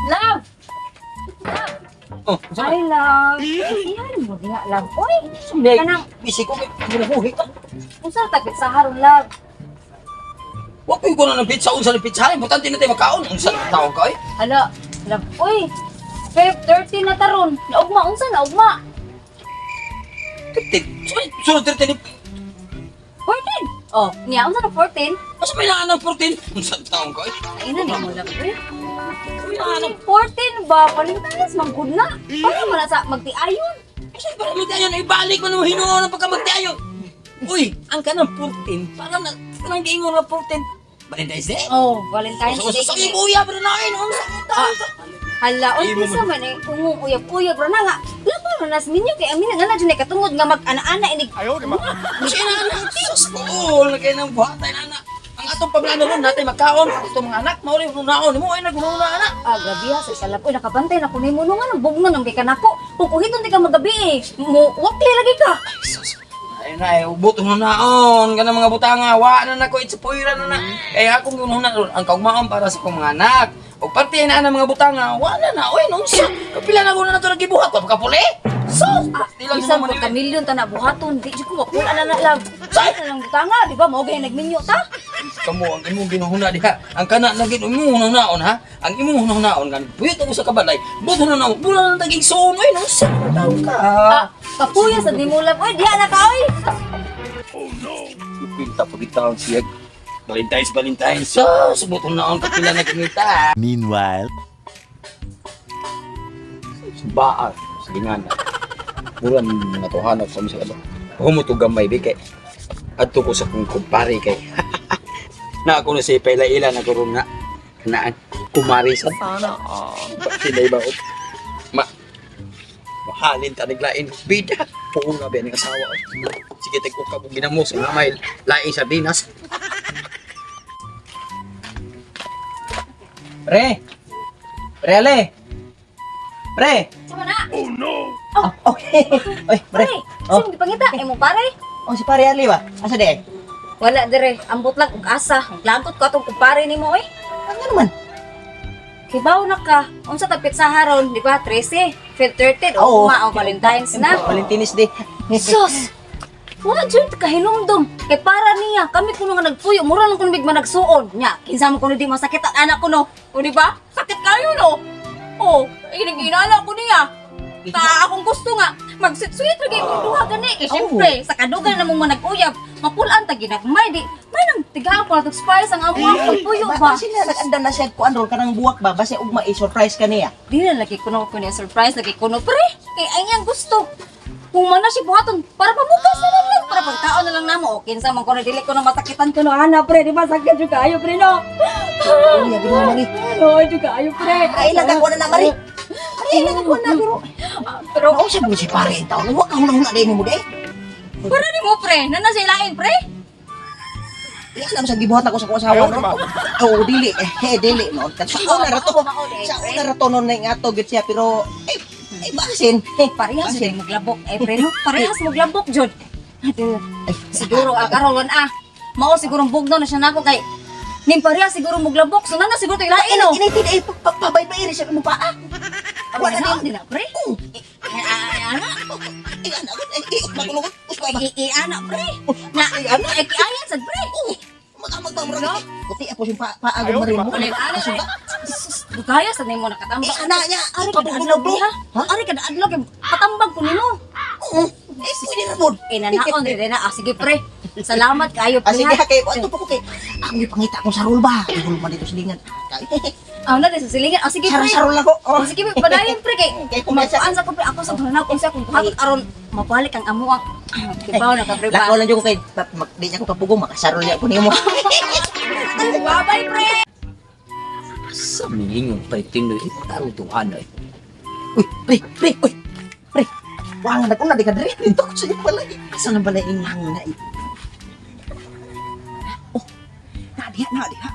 Love! Oh, unsa Hi, love. Iyan mo diha, love. Uy, man? kanang Busy ko kay ginabuhi ka. Unsa ta pizza haron, love? Wa koy kuno ng pizza, unsa ng pizza? Importante na tayo makaon. Unsa na taon ka oy? Hala, love. Uy, Feb 13 na taron. Naugma, unsa naugma? 13. Sunod 13 ni 14. Oh, niya unsa na 14? Asa may naan ng 14? Unsa na taon ka oy? Ay na nimo, love. Uy. May naan ng 14 ba? Valentine's man gud na. Para man na sa magtiayon. Kasi para magtiayon, ibalik man mo hinuon ang pagka magtiayon. Uy, ang kanang 14, para na kanang giingon nga 14. Valentine's Day? Oh, Valentine's Sa Day. sa ibuya pero nain unsa na taon ka? Hala, Ay, mo unsa man eh kung uyab-uyab ra na nga. Laban na nas ninyo kay amin nga na jud katungod nga mag-ana-ana inig. Kasi na na, sus ko, lagay ng buhatay na na. Ang atong pablano ron natin magkaon, itong mga anak, mauri mo naon, mo ay nagununa anak. Ah, grabe ha, sa salap. Uy, nakabantay na ko nimo no nga nang bugno nang kay kanako. Kung kuhiton di ka magabi eh, mo wakli lagi ka. Sus, ay na, ay, ubot mo naon, ganang mga butanga, wa na nako, itsapoyra na na. Kaya akong gununa ron, ang kaugmaon para sa akong mga anak. O parte na ang mga butanga, wa na na, oy, nung siya. Kapila na ko na nato nagibuhat, wa pa kapuli. Sus, Ah, di lang bisan mo pag kamilyon ta na buhaton, di jud ko wakul ana na love. Say na lang butanga, di ba? Mao gay nagminyo ta. Kamo ang imong ginuhuna diha. Ang kana na gid imong hunaon ha. Ang imong hunaon kan buyot ako sa kabalay. Buto na naon. Bula na tagig suon oy nung sa taon ka. Ah, kapuya sa nimo love. Uy, diha na ka oy. Pinta pagitaon siya. Valentine's, Valentine's. Sus, buto naon kapila na gimita. Meanwhile. Baa, sige nga na. Mura natuhanap sa sa kaba. Humo to gamay bi kay. Adto ko sa kong kumpare kay. Na ako na si Pela ila na karon nga. Kanaan kumari sa sana. Sila ba ma mahalin ta naglain bida. Puong nga ba ning asawa. Oy. Sige tag ukab og ginamos nga may laing sardinas. Pre! Pre, Ale! Pre! Sama na. Oh, okay. Oy, pre. Pare, Oh. sino gipangita imo pare? Oh, si pare Ali ba? Asa di? Wala dire, ambot lang og asa. Lagot ko atong kumpare nimo oy. Ano naman? Kibaw na ka. Unsa tag pizza haron, di ba? 13, Feb 13, Oo. o o Valentine's na. Valentine's Day. Sus! Wala jud kahinumdum. Kay para niya, kami kuno nga nagpuyo, mura lang kuno mig managsuon. Nya, kinsa man kuno di masakit ang anak ko no. O di ba? Sakit kayo no. Oh, ginala ko niya. Ta akong gusto nga magsweet lagi kong duha gani kay syempre sa kadugan na mong manag-uyab mapulaan ta ginagmay di may nang tigaan ko na tog spice ang amo ang pagpuyo ba. Ba, sila nag-anda na siya kuan ron kanang buwak ba? Basta ugma i-surprise ka niya. Di na lagi kuno ko niya surprise lagi kuno pre kay ang iyang gusto. Kung man na siya buhaton para pamukas na lang lang para pagkaon na lang namo o kinsa man kuno dili ko na masakitan kuno ana pre di ba sakit jud kaayo pre no. Uy, abi mo mari. No, jud kaayo pre. Ay, lang ako na na mari. Ay, lang ako na pero Ah, pero nausa mo si pare in taon. Wa ka huna-huna din mo di. para nimo pre nana siya lain pre. Di alam sa gibuhat ako sa akong asawa no. Oh, dili eh dili no. Sa una ra to. Sa una ra to no nga to gyud siya pero eh eh basin. Eh Parehas jud maglabok eh pre no, parehas maglabok jud. Ay, Siguro ah, karon ah. Mao siguro bugno na siya nako kay nim parehas siguro maglabok so nana siguro tay lain no. Inay ay pabay-bay siya mo paa. Wala na din na pre. Oh. Ana. Ay, anak, ay, ay, makulungot. Uspa ba? I ana pre. Na Ay, ana. ay kiayan sad pre. Magamag ba mo rin? Kuti ako siyang paago mo rin mo. Ana Kaso ba? Dugaya sad nimo nakatambak. Eh, ana niya. Ari kada adlaw Pabugno, ha? Ha? Ari kada adlaw kay patambag ko nimo. Oo. Eh, pwede na mo. Eh nanaon dire na. Ah, sige pre. Salamat kaayo Ah, pre. sige, ha. kay, ato pa ko kay. Ako yung pangita akong sarol ba? Sarol man dito silingan. Ah, na sa silingan. Ah, sige pre. Sarol ako. Oh, sige pre, padayon pre kay Kay kumasa. kumaan sa ko pre ako sa hunanaw kung sa kung buhaton aron mabalik ang amo ang kibaw na ka pre Lakaw ba. lang dyan ko kay, di niya ko kapugong, makasarol niya ako niyo mo. Bye-bye pre. Sa mingon pa tinoy tarong tuhan ay. Uy, pre, pre, uy, pre. Wah, nga nag-una, di ka diri. Dito ko sa iyo pala. Asa na pala yung na Oh, na diha, na diha.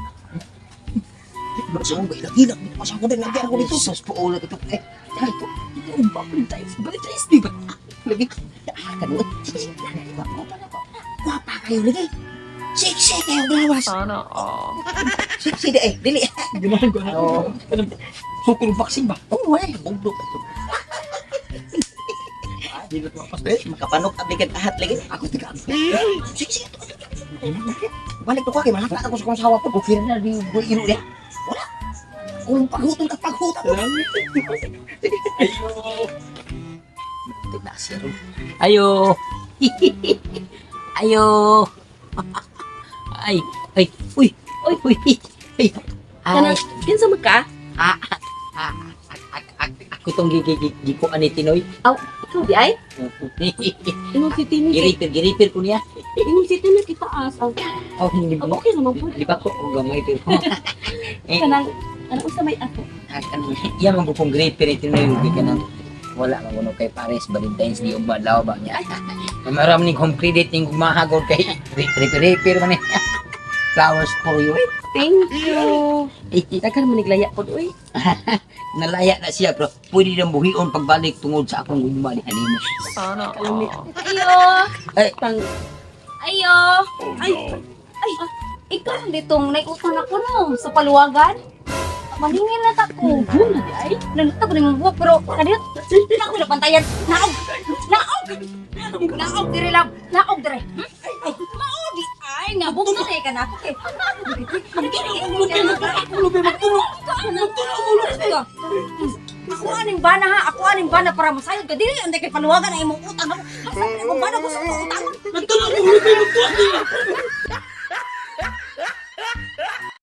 Masang ba ilang ilang masang ko din lagi ako dito. Sus po ulo ito. Eh, ito. Ito ba Valentine's? Valentine's Day ba? Lagi. Ah, kanu. Sige, sige. Gwapa pa kayo lagi. Sexy kayo gawas. Sana all. Sexy di eh, dili. Ganahan ko na. Kanang sukol vaccine ba? Oh, eh, bugdo. Ah, di na tumapas. Eh, makapanok abli kag ahat lagi. Ako tiga. Sexy ito. Balik to ko kay malaka ako sa kong sawa po. Okay na di ko iro niya. Wala. Kung paghuton ka paghutan. Ayo. Tigna siya ron. Ayo. Ayo. Ay, ay, uy, uy, uy. Ay. Ay. Kanang kinsa man ka? Ah, ah, ako tong gigikuan ni Tinoy. Aw, ikaw di ay? Ingon si Tinoy. Giripir, giripir ko niya. Ingon si Tinoy kita as. Aw, Oh, hindi aw, mo. okay naman po. Di ba ko og gamay pero. Eh, Kanang ano unsa may ako? iya man ko kong giripir ni Tinoy ug kanang wala man kuno kay Paris Valentine's Day ug adlaw ba niya. Maram ning home credit ning gumahagod kay repair repair man ni. Flowers for you. Eh. Thank you. Daghan man niglaya pod uy. Nalaya na siya pero pwede nang buhion pagbalik tungod sa akong gugma ni Hanimo. Sana all. Ayo. Ay. Pang Ayo. Ay. Ay. Ikaw ditong naiutang ako no sa paluwagan. Maningil na ta ko. Ay, naluta ko ng buwak pero kanina na ako napantayan. Naog. Naog. Naog dire lang. Naog dire. Mao di ay nga bugto na ka na ako kay. Ako aning bana ha, ako aning bana para masayod ka dili anday kay paluwagan ang imong utang ako. Asa man imong bana gusto ko utang. Nagtulog mo, magtuwa.